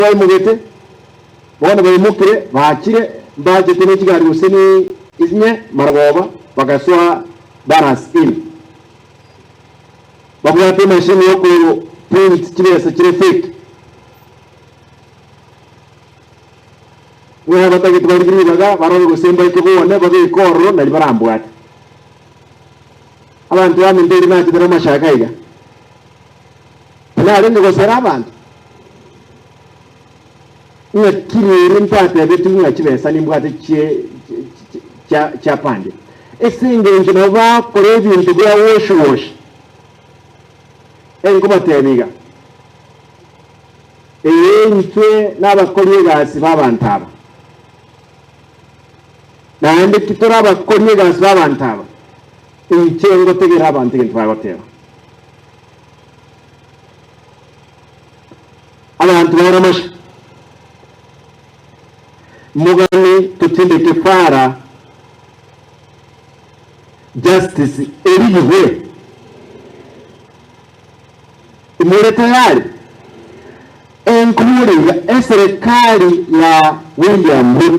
Baimogete, bono baimokire, baachire, mbachete ne chigari gose ne inye marogoba, bagasoa Barras Inn. Babwate emashini y'oko print chibesa chire fake. Ng'a batagete barigie ribaga barore gose mbaike bone babeke ororo nari barambwate. Abanto baminto erio nachete namashaka iga. Tinarenge gosera abanto? Ng'aki riiri ntatebetigwe ng'a chibesa nimbwate chiapandia? Ase engencho nabo bakora ebinto bia woshi woshi. Enkobatebia iga, Ee, intwe nabakori egasi b'abanto aba, naende titore abakori egasi b'abanto aba, inche ngotegerera abanto egento bagoteba. Abanto ba Ramasha, mogane totindeke para justice erigigwe. More tayari? Enkoboria iga, eserekari ya William Ruto.